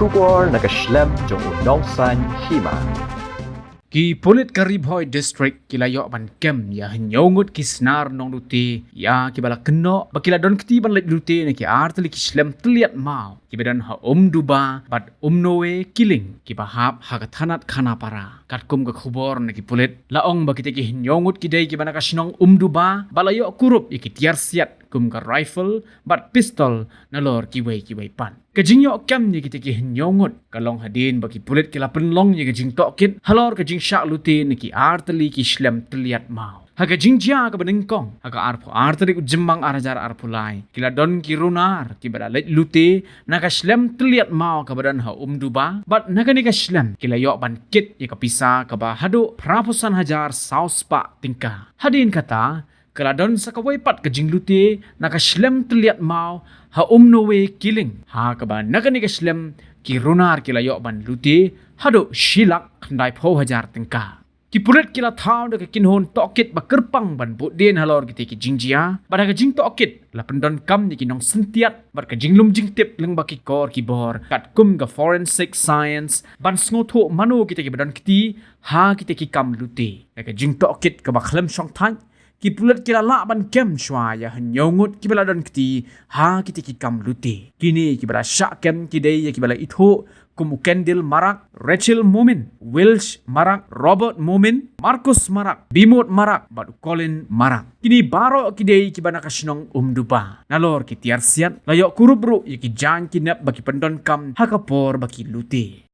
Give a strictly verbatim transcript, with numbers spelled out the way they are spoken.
Khubor na ka shlem jong u nongsaiñ hima. Ki pulit ka Ri Bhoi District ki la ïoh ban kem ïa hynñiew ngut ki snar nonglute ïa ki ba la kynnoh ba ki la don kti ban leit lute na ki artylli ki shlem tylliat maw ki ba don ha Umduba bad Umnowe Killing ki ba hap ha ka thanat Khanapara. Katkum ka khubor na ki pulit la ong ba kita ki hynñiew ngut ki dei ki ba na ka shnong Umduba ba la ïoh kurup ïa ki tiar siat kum ka rifle bad pistol nalor kiwei kiwei pat. Ka jingïoh kem ïa kita ki hynñiew ngut ka long hadien ba ki pulit ki la pynlong ïa ka jingtohkit halor ka jingshah lute na ki artylli ki shlem tylliat maw. Ha ka jingjia ka ba nyngkong ha ka arphew ar tarik u Jymmang ar hajar arphew lai ki la don ki runar ki ba la leit lute na ka shlem tylliat maw ka ba don ha Umduba bad na kane ka shlem ki la ïoh ban kit ïa ka pisa ka ba haduh phraphew san hajar saw spah tyngka. Hadien kata ka la don sa kawei pat ka jinglute na ka shlem tylliat maw ha Umnowe Killing ha ka ba na kane ka shlem ki runar ki la ïoh ban lute haduh shi lak khyndaiphew hajar tyngka. Ki pulit ki la thaw da ka kynhun tohkit ba kyrpang ban bud dien halor kita ki jingjia bad ha ka jingtohkit la pyndonkam ïa ki nongsyntiat bad ka jinglum jingtip lyngba ki kor ki bor katkum ka forensic science ban sngewthuh mano kita ki ba don kti ha kita ki kam lute. Da ka jingtohkit ka ba khlem shongthait ki pulit ki la lah ban kem shuwa ïa hynñiew ngut ki ba la don kti ha kita ki kam lute. Kine ki ba la shah kem ki dei ïa ki ba la ithuh kum u Kendil Marak, Rachel Momin, Wilsh Marak, Robert Momin, Marcus Marak, Bimot Marak bad u Colin Marak. Kine baroh ki dei ki ba na ka shnong Umduba. Nalor ki tiar siat la ïoh kurup ruh ïa ki jaiñ ki nep ba ki pyndonkam ha ka por ba ki lute.